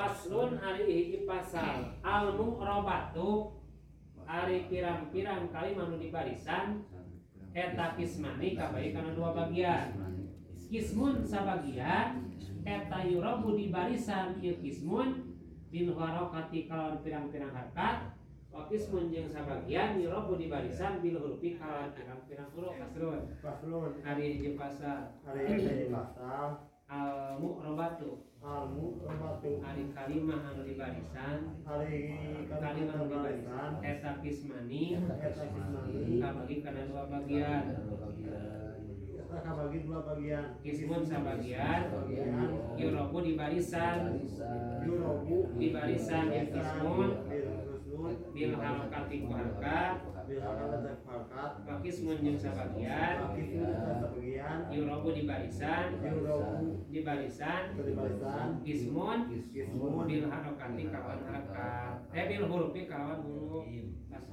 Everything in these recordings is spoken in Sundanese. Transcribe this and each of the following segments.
Faslun ari hiji pasal al mu'rabatu ari pirang-pirang kalimah nu di barisan eta kismani kabagi kana dua bagian. Kismun sabagian eta yurabu di barisan ieu kismun bil harakati kalawan pirang-pirang harkat wa kismun jeung sabagian yurabu di barisan bil hurufi kalawan pirang-pirang huruf. Faslun Faslun ari hiji pasal ari hiji pasal al mu'rabatu al mu'rabatu ari kalimah anu di barisan ari kalimah anu di barisan eta kismani eta kismani kabagi kana dua bagian. Eta kabagi dua bagian. Kismun sabagian yurabu di barisan yurabu di barisan ya kismun bil harakati ku harakat bil harakati ku harakat wa kismun jeung sabagian yurabu di barisan yurabu di barisan kismun bil harakati kawan harakat bil hurufi kawan huruf.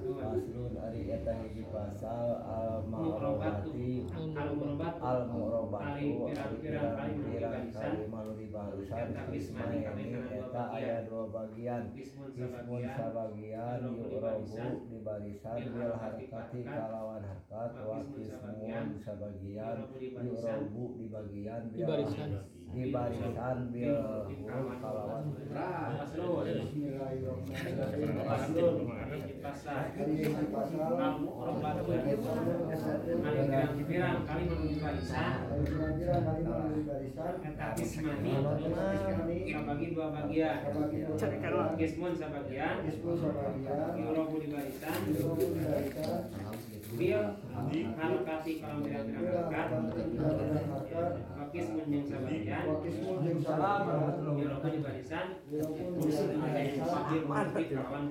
Faslun ari eta hiji pasal al mu'rabati al mu'rabatu al mu'rabatu ari pirang-pirang kalimah di barisan eta kismani eta aya dua bagian. Kismun sabagian yurabu di barisan bil harakati kalawan harakat wa kismun sabagian yurabu di bagian di barisan di barisan bil huruf kalawan. Faslun Bismillahirrahmanirrahim. Faslun hiji pasal al mu'rabatu ari pirang-pirang kalimah di barisan eta kismani kabagi dua bagian. Kismun sabagian yurabu di barisan bil harakati kalawan pirang-pirang harakat wa kismun jeung sabagian yurabu di barisan bil hurufi kalawan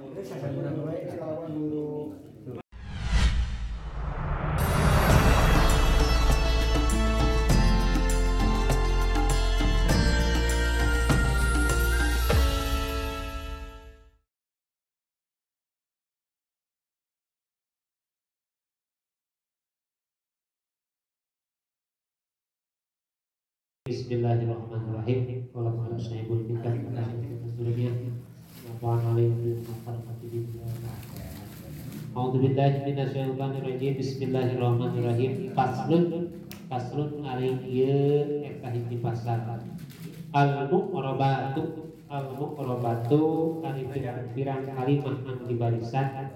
huruf. Bismillahirrahmanirrahim. Qala ma'ala sahibul kitab wa a'udzu billahi minasyaitonir rajim. Bismillahirrahmanirrahim. Faslun faslun ari ieu eta hiji pasal al mu'rabatu al mu'rabatu ari pirang-pirang kalimah anu di barisan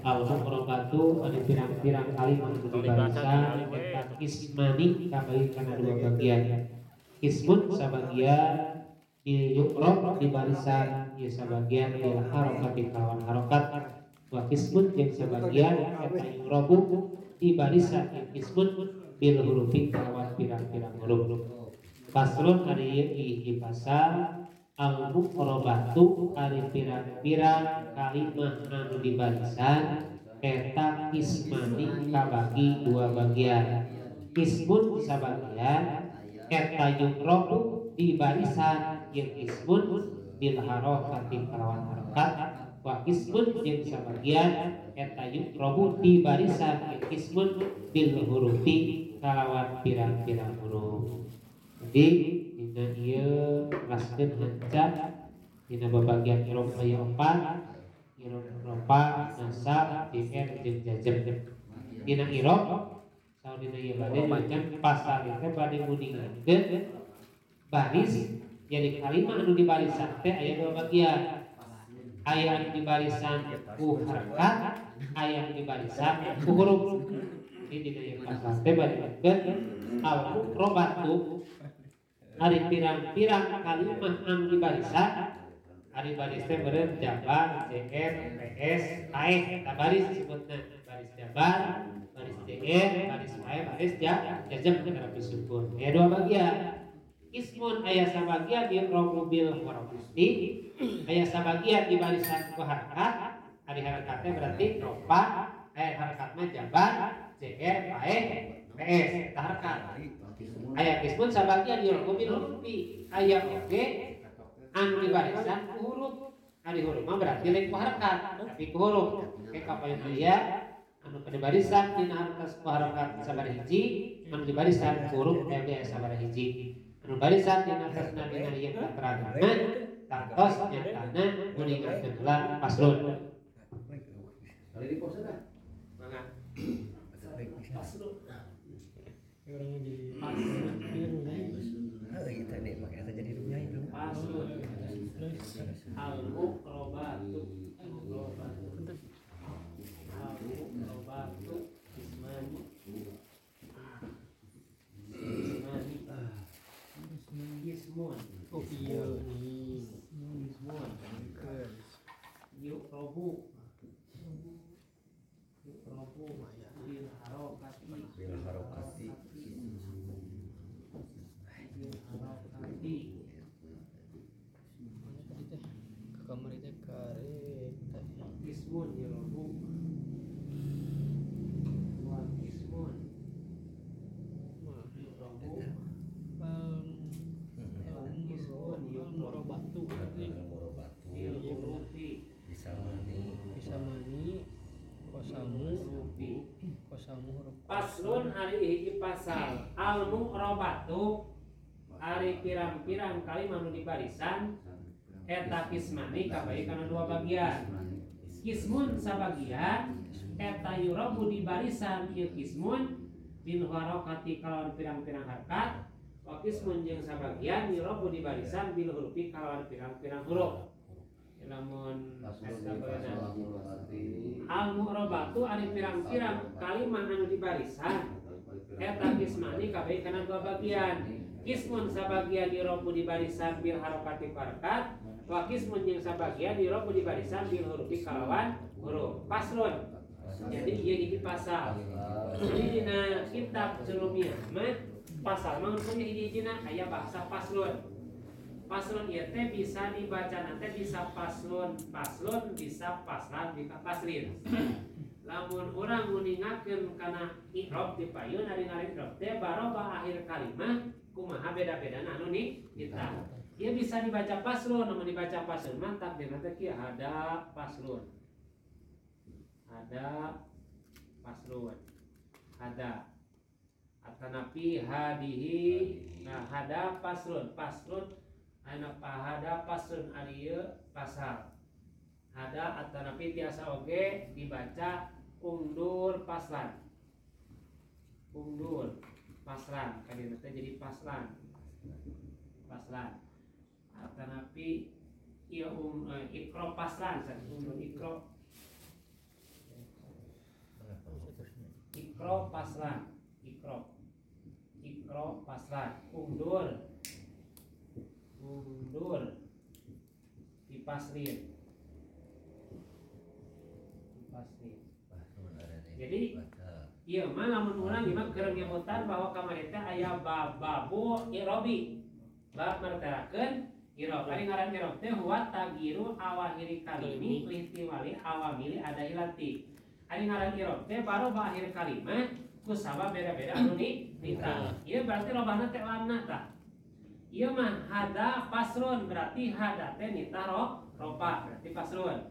al mu'rabatu ari pirang-pirang kalimah anu di barisan eta kismani kabagi kana dua bagian. Kismun sabagian di yuqrab di barisan ieu sabagian bil harakati kawan harakat wa kismun jeung sabagian eta yurabu di barisan ieu kismun bil hurufi kawan pirang-pirang huruf. Faslun ari ieu hiji pasal al mu'rabatu ari pirang-pirang kalimah anu di barisan eta kismani kabagi dua bagian. Kismun sabagian eta yuqrabu di barisan jeung ismun bil harakati kalawan harakat wa ismun jeung sabagian eta yuqrabu di barisan jeung ismun bil hurufi kalawan pirang-pirang huruf. Jadi dina ieu laskeun hanca dina babagian i'rab aya opat, i'rab rofa, nasab, fi'il jeung jazm. Dina i'rab saur dina ieu bade macan pasal teh bade nguningankeun baris jadi kalimah anu di barisan teh aya dua bagian. Aya anu di barisan ku harakat, aya anu di barisan ku huruf. Jadi dina ieu pasal teh bade nguningankeun al mu'rabatu ari pirang-pirang kalimah anu di barisan ari baris teh beureum jabar, JR, PS, AE eta baris disebutna baris jabar, baris JR, baris AE, baris jazm terapi sukun. Aya dua bagian. Ismun aya sabagian yurabu bil hurufti, aya sabagian di barisan ku harakat, ari harakatnya berarti rofa, aya harakat mah jabar, JR, AE, PS eta harakat. Aya kismun sabagian yurabu bil hurufi, aya oge anu di barisan ku huruf. Ari huruf mah berarti lain ku harakat, tapi ku huruf. Oke kapayan aya anu pada barisan dina hartas ku harakat sabaraha hiji, anu di barisan ku huruf aya sabaraha hiji. Anu barisan dina hartasna dina ieu katerangan Tangtos nyatana nguningakeun heula paslon. Kali di pos dah. Mangga. Paslon. Orang jadi kita nih makanya eta jadi runyai dulu. Paslon. Al-muqrabatu al-muqrabatu ismani ismani ismun. Oh iya nih. Ismun yu'rabu yu'rabu bil harokati bil harokati bil harokati. Mana tadi teh ke kamar itu karek tadi. Ismun yu'rabu wa ismun yu'rabu ismun al-murabatu bil hurufi bisa mani kosamu kosamu huruf. Paslon ari hiji pasal al-mu'rabatu ari pirang-pirang kalimat nu di barisan eta kismani kabagi kana dua bagian. Kismun sabagian eta yurabu di barisan ieu kismun bil harokati kalawan pirang-pirang harkat wa kismun jeung sabagian yurabu di barisan bil hurufi kalawan pirang-pirang huruf. Lamun al-mu'rabatu ari pirang-pirang kalimat anu di barisan eta kismani kabagi kana dua bagian. Kismun sabagian yurabu di barisan bil harokati harkat wa kismun jeung sabagian yurabu di barisan bil hurufi kalawan huruf. Paslon. Jadi ieu hiji pasal. Jadi dina kitab Jurumiyah mah pasal mah punya hiji-hijina aya bahasa paslon. Paslon ieu teh bisa dibaca nanti bisa paslon, paslon bisa paslan, bisa paslin. Lamun urang nguningakeun kana i'rab di payun ari ngaran i'rab teh baroba akhir kalimah kumaha beda-bedana anu ni kita. Ieu bisa dibaca paslon, lamun dibaca paslon mah takdirna teh kieu ada paslon. Ada paslon. Ada atanapi hadihi nah hada paslon, paslon anak hada paslon ari ieu pasal. Hada atanapi tiasa oge dibaca undur paslan. Undur paslan kadieu teh jadi paslan. Paslan. Atanapi ieu ikro paslan, undur ikro. Ikro paslan, ikro. Ikro paslan, undur. Undur dipaslin. Dipaslin. Jadi ieu mah lamun urang ieu mah keur nyebutan bahwa kamari teh aya bab-babu i'robi. Bab mertelakeun i'rob. Ari ngaran i'rob teh huwa tagiru awahiri kalimi lihtiwali awamili ada ilati. Ari ngaran i'rob teh baroba akhir kalimah ku sabab beda-beda anu ni nita. Ieu berarti robahna teh lamna tah. Ieu mah hada paslon berarti hada teh nitah ropa berarti paslon.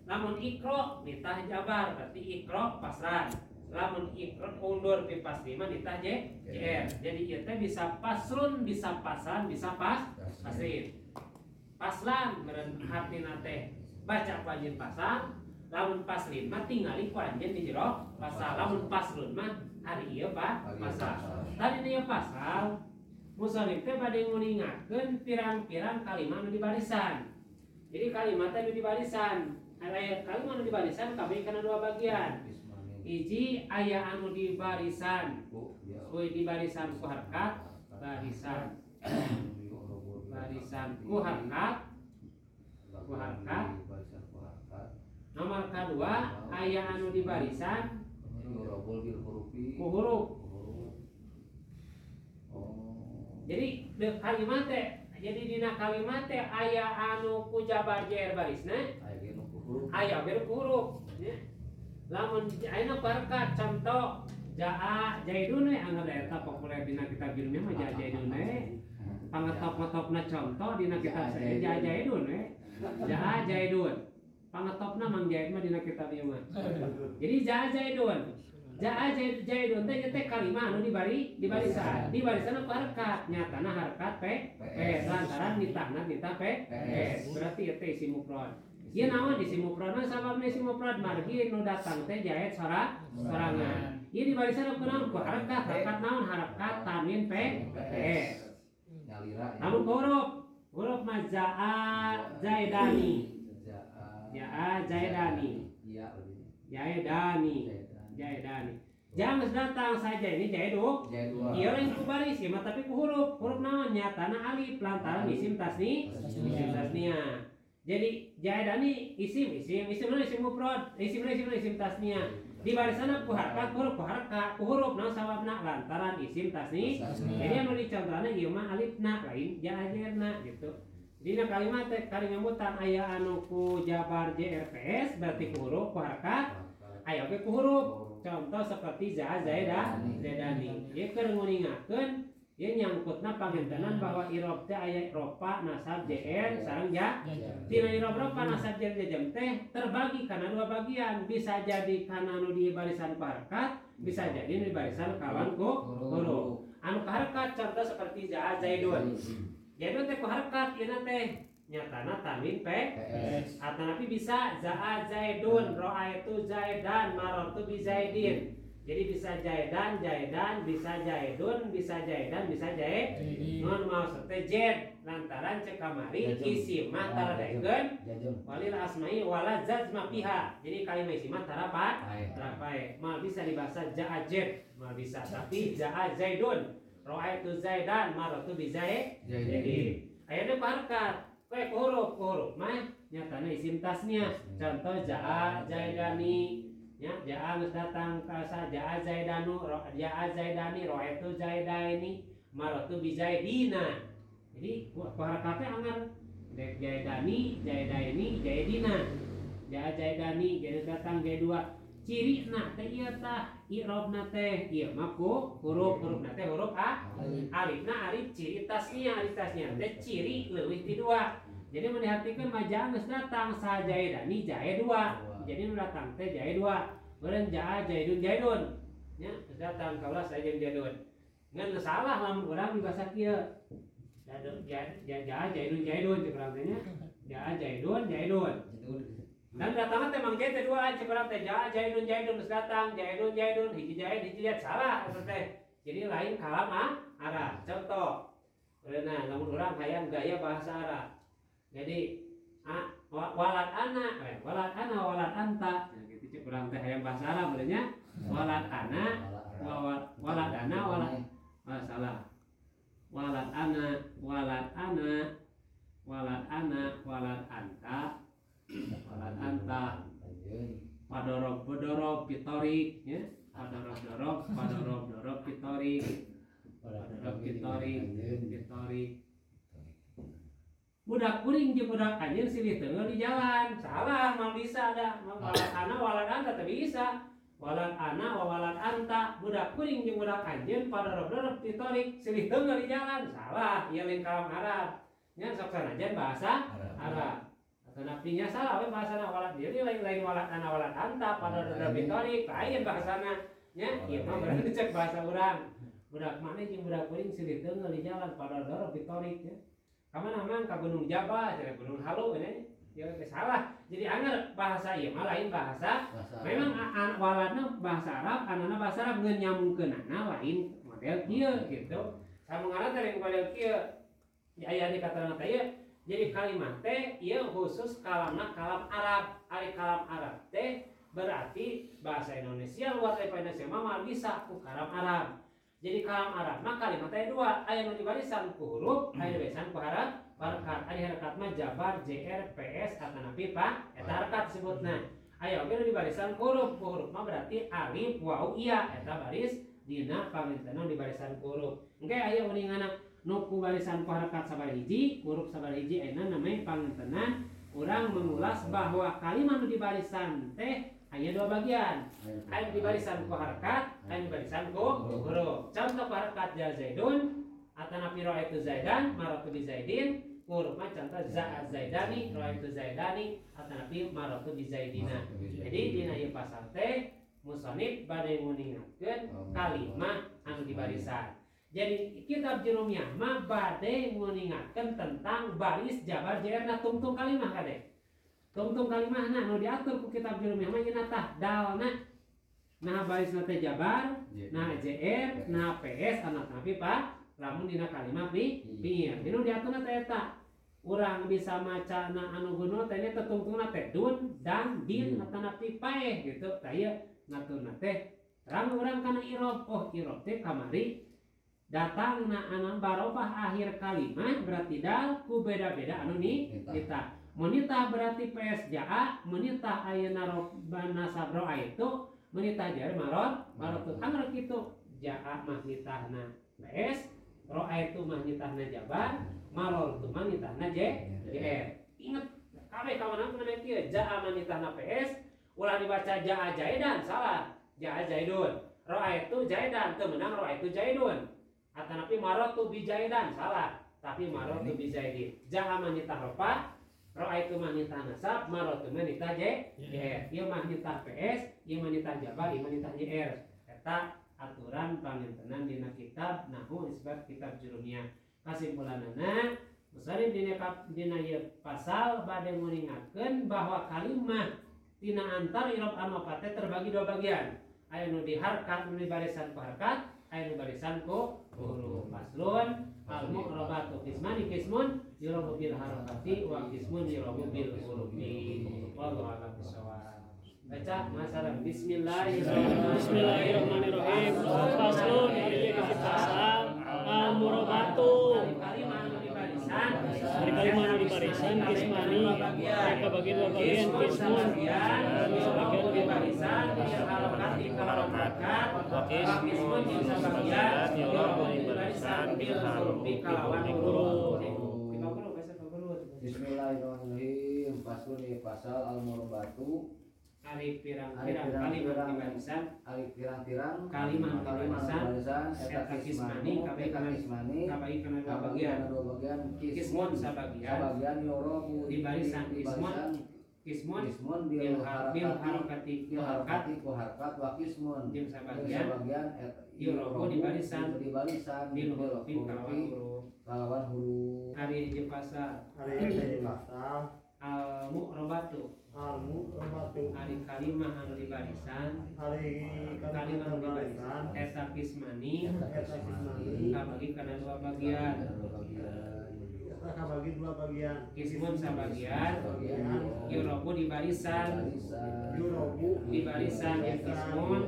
Lamun ikro nitah jabar berarti ikro paslan. Lamun ikro undur pi pasli mah nitah jr. Jadi ieu teh bisa paslon, bisa paslan, bisa paslin. Paslan meureun hartina teh baca ku anjeun pasal, lamun paslin mah tingali ku anjeun di jero pasal. Lamun paslon mah ari ieu pasal. Tadi ieu pasal musonif teh bade nguningakeun pirang-pirang kalimat nu di barisan. Jadi kalimat teh nu di barisan, aya kalimat nu di barisan kabeh kana dua bagian. Hiji aya anu di barisan, kuy di barisan ku harkat, barisan. Barisan ku harkat, ku harkat. Nomor kedua aya anu di barisan ku huruf. Jadi de kalimat teh, jadi dina kalimat teh aya anu ku jabar jer barisna, aya oge ku huruf. Lamun ayeuna harkat contoh jaa jaidun we anggap eta populer dina kitab ilmiah mah jaa jaidun we. Pangetop-ngetopna contoh dina kitab jaa jaidun we. Jaa jaidun. Pangetopna Mang Jaid mah dina kitab ieu mah. Jadi jaa jaidun. Jaa Zaidun teh teh kalimah anu di barisan. Di barisan ku harkat, nyatana harkat P S lantaran nitahna nitah P S. Berarti ieu teh isim mufrad. Ieu naon isim mufrad? Sababna isim mufrad margi nu datang teh Zaid sorangan. Ieu di barisan ku naon? Ku harkat, harkat naon? Harkat tanwin P S. Namun huruf, huruf mah jaa Zaidani. Jaa Zaidani. Zaidani. Zaidani. Jangan datang saja ini Zaidu. Ieu lain ku baris ieu mah tapi ku huruf. Huruf naon? Nyatana alif lantaran isim tasni, isim tasnia. Jadi Zaidani isim isim isim naon isim mufrad, isim isim isim tasnia. Di barisan ku harkat huruf ku harkat ku huruf naon sababna lantaran isim tasni. Jadi anu dicontohna ieu mah alifna lain jajerna gitu. Dina kalimat teh kali nyebutan aya anu ku jabar JRPS berarti ku huruf ku harkat aya oge ku huruf. Contoh seperti za zaida zaidani. Ieu keur nguningakeun ieu nyangkutna pangentenan bahwa irob teh aya ropa nasab JR sareng ja. Tina irob ropa nasab JR jajam teh terbagi kana dua bagian, bisa jadi kana nu di barisan ku harkat, bisa jadi nu di barisan kawan ku huruf. Anu ku harkat contoh seperti za zaidun. Zaidun teh ku harkat ieu teh nyatana tanwin P S. Atanapi bisa zaa zaidun, ra'aitu zaidan, marartu bi zaidin. Jadi bisa zaidan, zaidan, bisa zaidun, bisa zaidan, bisa zaid. Nun maksud teh zaid lantaran cek kamari isim mah tara daekeun walil asma'i wala zazma fiha. Jadi kalimat isim mah tara pae. Mal bisa dibahasa jaa zaid, mal bisa tapi jaa zaidun, ra'aitu zaidan, marartu bi zaid. Jadi ayana harkat koe huruf, huruf mah nyatana isim tasnia. Contoh jaa zaidani nya jaa geus datang ka jaa zaidanu, jaa zaidani, ra'aitu zaidaini, maratu bi zaidina. Jadi ku harakatna angan dek zaidani, zaidaini, zaidina. Jaa zaidani jadi datang J dua. Cirina teh ieu tah i'robna teh ieu mah ku huruf, hurufna teh huruf a. Alifna alif ciri tasnia, alif tasnia teh ciri leuwih ti dua. Jadi mun dihartikeun mah jaa geus datang sa zaidani jae dua. Jadi nu datang teh jae dua. Beureun jaa zaidun zaidun. Nya geus datang kaula saja zaidun. Ngan salah lamun urang dibasa kieu. Jaa zaidun zaidun cek urang teh nya. Jaa zaidun zaidun. Dan datangna teh mang teh dua cek urang teh jaa zaidun zaidun geus datang zaidun zaidun hiji zaid hiji zaid salah eta teh. Jadi lain kalam Arab. Contoh. Nah, lamun urang hayang gaya bahasa Arab. Jadi walad ana, walad ana walad anta. Nah, gitu cek urang teh hayang bahasa Arab nya. Walad ana, walad ana walad salah. Walad ana, walad ana, walad ana, walad anta. Walad anta. Padorob bodorob pitorik ya. Padorob dorob, padorob dorob pitorik. Padorob pitorik, pitorik. Budak kuring jeung budak anjeun silih teunggeul di jalan. Salah, mal bisa da. Walad ana walad anta teu bisa. Walad ana wa walad anta. Budak kuring jeung budak anjeun padorob-dorob ditorik silih teunggeul di jalan. Salah, ieu lain kalam Arab. Nya sok sanajan bahasa Arab. Atanapi nya salah we bahasana walad jadi lain walad ana walad anta padorob-dorob ditorik lain bahasana. Nya ieu mah berarti cek bahasa urang. Budak maneh jeung budak kuring silih teunggeul di jalan padorob-dorob ditorik nya. Kamana mang ka Gunung Jaba, cenah Gunung Halu ini ya salah. Jadi anger bahasa ieu mah lain bahasa. Memang waladna bahasa Arab, anana bahasa Arab ngeun nyambungkeunana lain model kieu gitu. Sambunganna teh lain model kieu. Aya di katarangan teh ieu. Jadi kalimat teh ieu khusus kalamna kalam Arab. Ari kalam Arab teh berarti bahasa Indonesia luar daripada Indonesia mah moal bisa ku kalam Arab. Jadi kalam Arab mah kalimat teh dua, aya nu di barisan ku huruf, aya di barisan ku harakat. Ari harakat mah jabar, JR, PS, atanapi pa, eta harakat disebutna. Aya oge nu di barisan ku huruf mah berarti alif, waw, iya, eta baris dina pangentenan di barisan ku huruf. Engke aya uningana nu ku barisan ku harakat sabaraha hiji, huruf sabaraha hiji ayeuna namanya pangentenan urang mengulas bahwa kalimat nu di barisan teh aya dua bagian. Aya di barisan ku harakat, aya di barisan ku huruf. Contoh ku harakat ja zaidun, atanapi ra'aitu zaidan, maratu bi zaidin. Huruf mah contoh za zaidani, ra'aitu zaidani, atanapi maratu bi zaidina. Jadi dina ieu pasal teh Musonif bade nguningakeun kalimah anu di barisan. Jadi kitab Jurumiyah mah bade nguningakeun tentang baris jabar jerna tungtung kalimah kade. Tungtung kalimahna nu diatur ku kitab Jurumiyah mah nya tah dalna. Nah barisna teh jabar, nah JR, nah PS anak nabi Pak, lamun dina kalimah piir. Dinu diaturna teh eta. Urang bisa maca na anu gunul teh nya tetungtungna teh dun dan din atanapi paeh gitu. Tah ieu ngaturna teh terang urang kana irob. Oh irob teh kamari datang na anu barobah akhir kalimah berarti dal ku beda-beda anu ni kita. Munitah berarti PS jaa, munitah ayeuna nasab roa itu menitah jari marot marot tuh angger kitu jaa mah nitahna PS roa itu mah nitahna jabar maror tu mah nitahna JR. Ingat kabeh kawanana kumaha kieu jaa mah nitahna PS ulah dibaca jaa jaidan salah jaa jaidun roa itu jaidan teu meunang roa itu jaidun atanapi marot tu bi jaidan salah tapi marot tu bi jaidin jaa mah nitah ropa roa itu mah nitah nasab, marot itu mah nitah JR. Ieu mah nitah PS, ieu mah nitah jabar, ieu mah nitah JR. Eta aturan pangentenan dina kitab nahwu isbat kitab Jurumiyah. Kasimpulanana, musannif dina ieu pasal bade nguningakeun bahwa kalimah tina antar irob anu opat teh terbagi dua bagian. Aya nu di harkat nu di barisan ku harkat, aya nu barisan ku huruf. Faslun al-mu'rabatu qismani qismun yurabu bil harakati wa qismun yurabu bil hurufi. Wallahu a'lam bishawab. Baca masalah Bismillahirrahmanirrahim. Faslun ari hiji pasal al-mu'rabatu kalimah anu di barisan ari kalimah anu di barisan qismani kabagi dua bagian qismun sabagian di barisan bil harakati kalawan harakat wa qismun jeung sabagian yurabu di barisan bil hurufi kalawan huruf. Bismillahirrahmanirrahim. Faslun pasal al-mu'rabatu ari pirang-pirang kalimah di barisan ari pirang-pirang kalimah di barisan eta kismani kabeh kabagi kana dua bagian kismun sabagian yurabu di barisan kismun kismun bil harakati ku harkat wa kismun jeung sabagian yurabu di barisan bil hurufi kalawan huruf. Ari hiji pasal al-mu'rabatu ari kalimah anu di barisan kalimah anu di barisan eta kismani kabagi kana dua bagian kismun sabagian yurabu di barisan ya kismun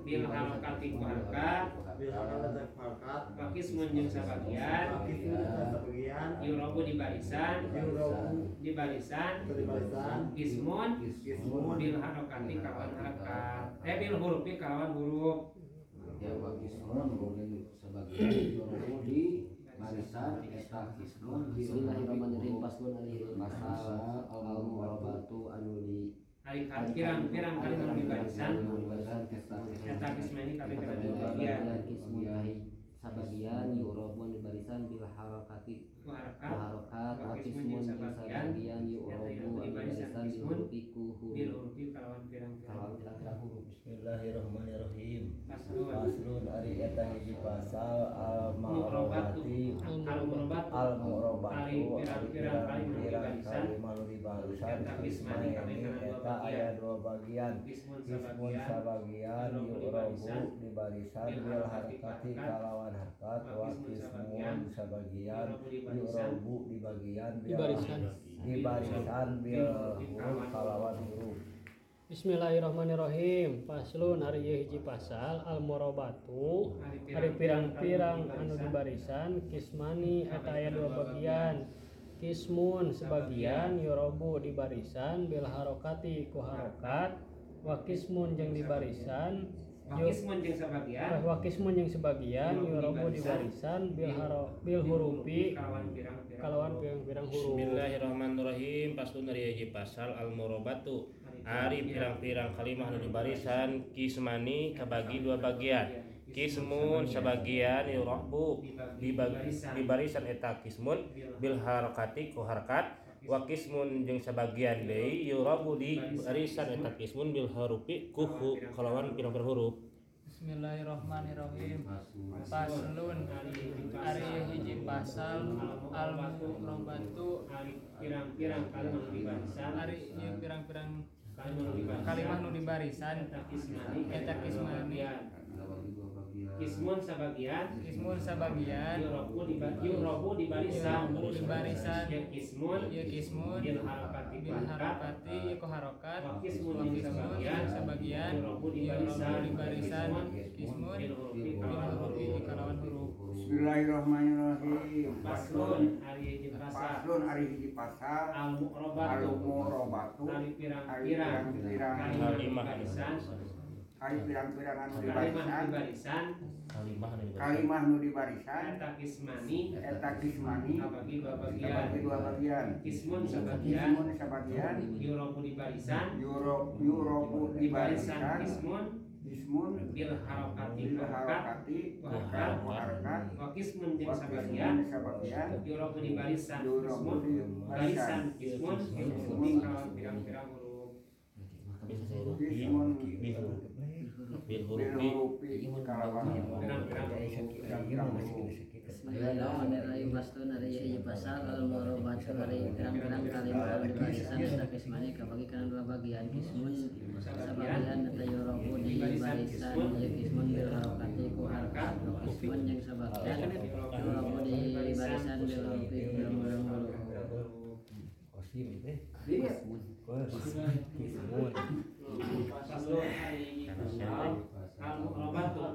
bil harakati ku harakat wa kismun jeung sabagian yurabu di barisan kismun bil harakati kalawan harakat bil hurufi kalawan huruf ya wa kismun sabagian yurabu di barisan eta kismun. Bismillahirrahmanirrahim. Faslun ari pasal al-mu'rabatu anu di ari pirang-pirang kalimah di barisan eta kismani kabeh kana dua bagian kismun sabagian yurabu di barisan bil harakati ku harakat wa kismun sabagian yurabu di barisan bil hurufi bil hurufi kalawan pirang-pirang huruf. Bismillahirrahmanirrahim. Faslun ari eta hiji pasal al-mu'rabati al-mu'rabatu ari pirang-pirang kalimah di barisan kismani eta aya dua bagian kismun sabagian yurabu di barisan bil harakati kalawan harkat wa kismun sabagian yurabu di bagian di barisan bil huruf kalawan huruf. Bismillahirrahmanirrahim. Faslun ari ieu hiji pasal al-murabatu ari pirang-pirang anu di barisan kismani eta aya dua bagian kismun sebagian yurabu di barisan bil harokati ku harokat wa kismun jeung di barisan wa kismun jeung sebagian yurabu di barisan bil hurufi kalawan pirang-pirang huruf. Bismillahirrahmanirrahim. Faslun ari hiji pasal al-murabatu ari pirang-pirang kalimah anu di barisan kismani kabagi dua bagian kismun sabagian yurabu di barisan eta kismun bil harakati ku harakat Wa kismun jeung sabagian deui yurabu di barisan eta kismun bil harufi ku kalawan pirang-pirang huruf. Bismillahirrahmanirrahim. Faslun ari hiji pasal al-murabatu pirang-pirang kalimah nu di barisan ari ieu pirang-pirang kalimah nu di barisan eta kismani kismun sabagian yurabu di barisan ya kismun bil harakati ieu ku harokat wa kismun sabagian yurabu di barisan kismun bil hurufi kalawan huruf. Bismillahirrahmanirrahim. Faslun ari hiji pasal al-mu'rabatu ari pirang-pirang kalimah ari pirang-pirang anu di barisan kalimah nu di barisan eta kismani kabagi dua bagian kismun sabagian yurabu di barisan kismun bil harakati wa kismun jeung sabagian yurabu di barisan kismun bil pirang-pirang huruf bil hurufi kalawan Bismillahirrahmanirrahim. Faslun ari hiji pasal al-murabatu ari pirang-pirang kalimah anu di barisan eta kismani kabagi kana dua bagian kismun sabagian eta yurabu di barisan ieu kismun bil harakati ku harakat wa kismun jeung sabagian yurabu di barisan bil hurufi pirang-pirang huruf. Kosim teh. Kismun. Faslun ari hiji pasal al-murabatu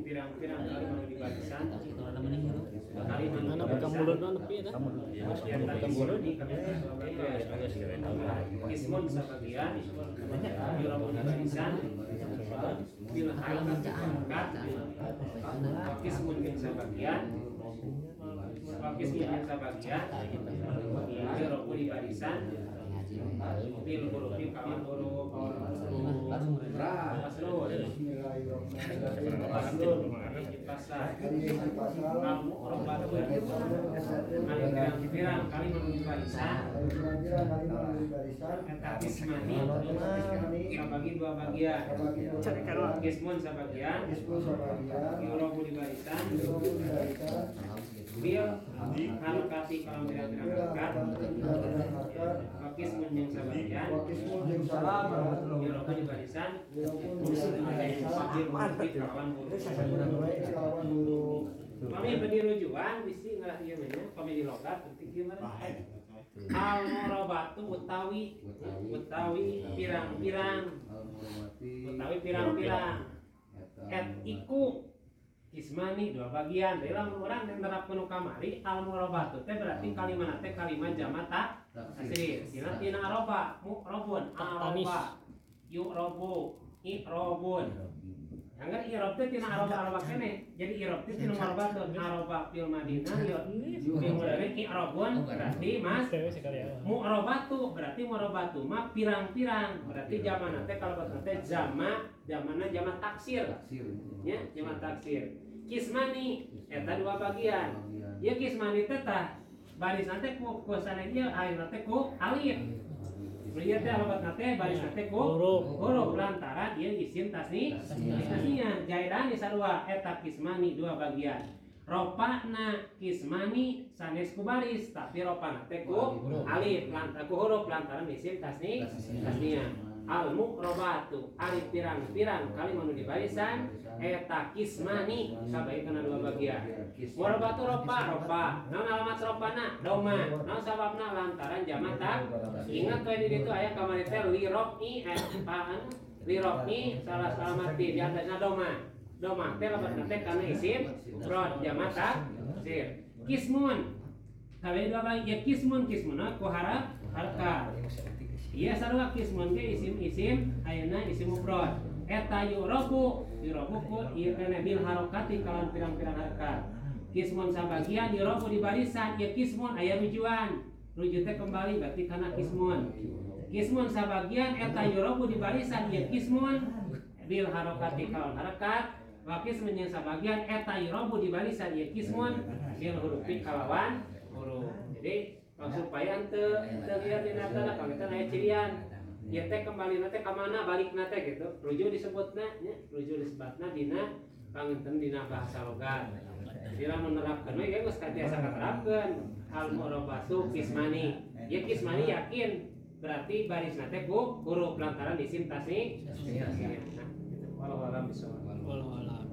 pirang-pirang kalimah di barisan mana buka mulut nepi eta buka mulut kismun sabagian yurabu di barisan bil harakati kismun jeung sabagian yurabu di barisan bil hurufi kawan huruf. Faslun pasal al-mu'rabatu pirang kalimah di barisan eta kismani kabagi dua bagian kismun sabagian yurabu di barisan bil harakati kalam pirang-pirang harakat wa kismun jeung sabagian yurabu di barisan bil hurufi kawan huruf. Kami beri rujukan bisi ngalah ieu mah nya kami di logat penting ieu mah. Al-murabatu utawi pirang-pirang et iku kismani dua bagian. Dalam orang yang nerapkeun nu kamari al-murabatu teh berarti kalimah teh kalimah jamak taksir. Dina tina aroba mu'rabun aroba yu'rabu i'rabun. Anggar i'rab teh tina aroba kene. Jadi i'rab teh tina murabatun aroba fil madinah fil mudhari i'rabun berarti mas mu'rabatu berarti murabatu mah pirang-pirang berarti jamanna teh kalau teh jama jamanna jama taksir nya jama taksir. Kismani eta dua bagian. Ieu kismani teh tah barisan teh ku sanes ieu akhirna teh ku alif. Ieu teh alamatna teh barisan teh ku huruf lantaran ieu isim tasni tasniah jaidan sarua eta kismani dua bagian. Ropana kismani sanes ku baris tapi ropana teh ku alif lantaran ku huruf lantaran isim tasni tasniah. Al mu'rabatu ari pirang-pirang kalimah nu di barisan eta kismani kabagi kana dua bagian. Murabatu ropa naon alamat ropana doma naon sababna lantaran jamak tak ingat we di ditu aya kamari teh li rofi li rofi salah salamati di atasna doma doma teh labatna teh kana isim mufrad jamak taksir. Kismun kabagi dua bagian ya kismun kismunna ku harakat. Iya sarua kismun ge isim-isim ayeuna isim mufrad. Eta yurabu ku ieu kana bil harakati kalawan pirang-pirang harakat. Kismun sabagian yurabu di barisan ieu kismun aya rujuan. Rujuk teh kembali berarti kana kismun. Kismun sabagian eta yurabu di barisan ieu kismun bil harakati kalawan harakat. Wa kismun jeung sabagian eta yurabu di barisan ieu kismun bil hurufi kalawan huruf. Jadi Supaya henteu teu liar dina tanah panginten aya cirian. Ieu teh kembali teh ka mana balikna teh gitu. Rujuh disebutna nya, rujuh disebutna dina panginten dina bahasa logat. Jadi lamun nerapkeun we geus katiasa katerapkeun al mu'rabatu kismani. Ieu kismani yakin berarti barisna teh ku huruf lantaran isim tasni. Nah, gitu. Wallahu a'lam bishawab. Wallahu a'lam.